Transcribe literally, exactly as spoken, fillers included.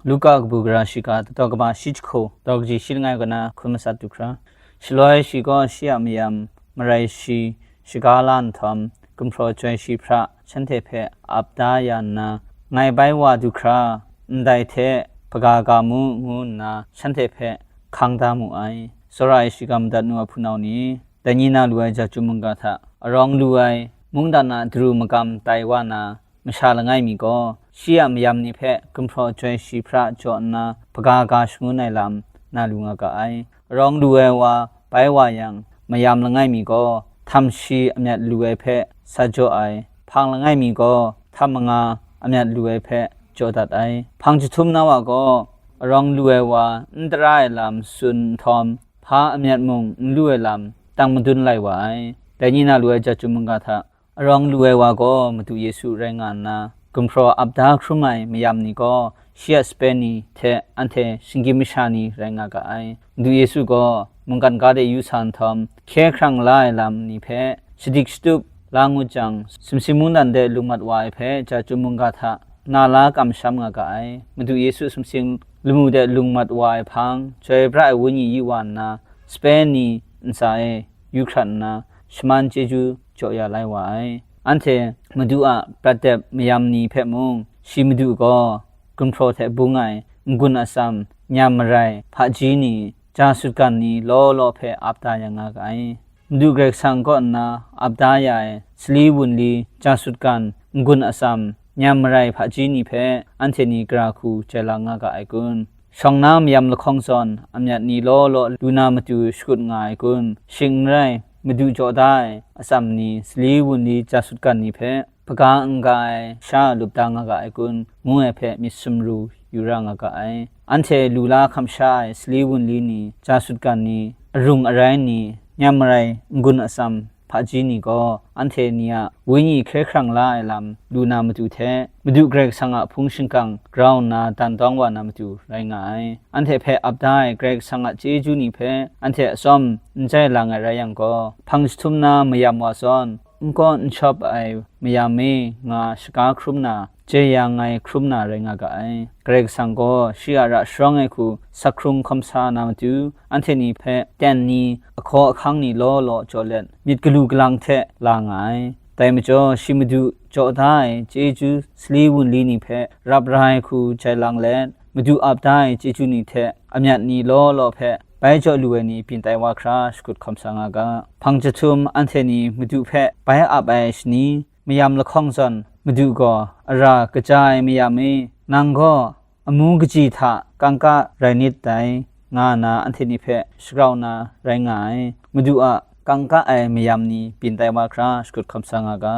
Luka kabu gara shiga, daw kaba shi jahku, daw kaji shi langai kaw na hkun matsat du hkra. Shaloi shi gaw shi a mayam marai shi shaga la nhtawm, gumhpraw joi shi hpra shanhte hpe ap da ya nna, ngai bai wa du hkra, ndai hte hpaga ga mu, ngu nna shanhte hpe hkang da mu ai. Tsawra ai shiga madat nu a hpunau ni, dai ni na lu ai ja chyum mungga hta arawng lu ai, mungdan a daru magam tai wa na masha langai mi gaw, shi a mayam ni hpe gumhpraw joi shi hpra jaw nna, hpaga ga shangun ai lam na lu nga ga ai. Arawng lu ai wa bai wa yang, mayam langai mi gaw, htam shi amyat lu ai hpe sa jaw ai, hpang langai mi gaw, htam manga amyat lu ai hpe jaw dat ai. Hpang jahtum na wa gaw, arawng lu ai wa n tara ai lam tsun nhtawm, hpa amyat mung n lu ai lam, tang madun lai wa ai. Dai ni na lu ai ja chyum mungga hta, arawng lu ai wa gaw Madu Yesu rai nga nna, gumhpraw ap da hkrum ai mayam ni gaw shi a sape ni hte anhte shinggyim masha ni rai nga ga ai. Madu Yesu gaw mungkan ga de yu sa nhtawm, hkye hkrang la ai lam ni hpe shadik shatup la ngut jang, sumsing mungdan de lung mat wa ai hpe ja chyum mungga hta na la kamsham nga ga ai. Madu Yesu sumsing lamu de lung mat wa ai hpang, chyoi pra ai Wenyi yu wa nna, sape ni ntsa e yu hkrat nna, shaman chyeju jaw ya lai wa ai. Anhte Madu a prat dep mayam ni hpe mung, shi Madu gaw gumhpraw hte bung ai n-gun atsam, nyam marai, hpaji ni, ja sutgan ni law law hpe ap da ya nga ga ai. Madu Karai Kasang kaw nna ap da ya ai sali wunli, ja sutgan, n-gun atsam, nyam marai, hpaji ni hpe anhte ni gara hku jai lang nga ga ai kun? Shawng na mayam lahkawng zawn amyat ni law law lu na matu shakut nga ai kun? Shing n rai, Madu jaw da ai atsam ni, sali wunli, ja sutgan ni hpe hpaga n-ga ai sha lup da nga ga ai kun? Ngu ai hpe myit sumru yu ra nga ga ai. Anhte lu la hkam sha ai sali wunli ni, ja sutgan ni, arung arai ni, nyam marai, n-gun atsam, hpaji ni gaw, anhte ni a wenyi hkye hkrang la ai lam lu na matu hte, Madu Karai Kasang a hpung shingkang grau nna dan dawng wa na matu rai nga ai. Anhte hpe ap da ai Karai Kasang a chyeju ni hpe anhte atsawm n jai lang ai rai yang gaw, hpang jahtum na mayam wa zawn, n kaw n shawp ai mayam e nga shaga hkrum na, jeyang ai hkrum na rai nga ga ai. Karai Kasang gaw shi a ra sharawng ai hku sak hkrung hkawm sa na matu, anhte ni hpe ten ni, ahkaw ahkang ni law law jaw let, myit galu galang hte la nga ai. Dai majaw, shi Madu jaw da ai chyeju sali wunli ni hpe rap ra ai hku jai lang let, Madu ap da ai chyeju ni hte amyat ni law law hpe bai jaw lu ai ni byin tai wa hkra shakut hkawm sa nga ga. Hpang jahtum anhte ni Madu hpe bai ap ai shani, mayam lahkawng zawn, Madu gaw, "Ara kaja ai mayam e, nang gaw amu kaji hta kangka rai nit dai," nga nna anhte ni hpe shagrau na rai nga ai. Madu a kangka ai mayam ni byin tai wa hkra shakut hkawm sa nga ga.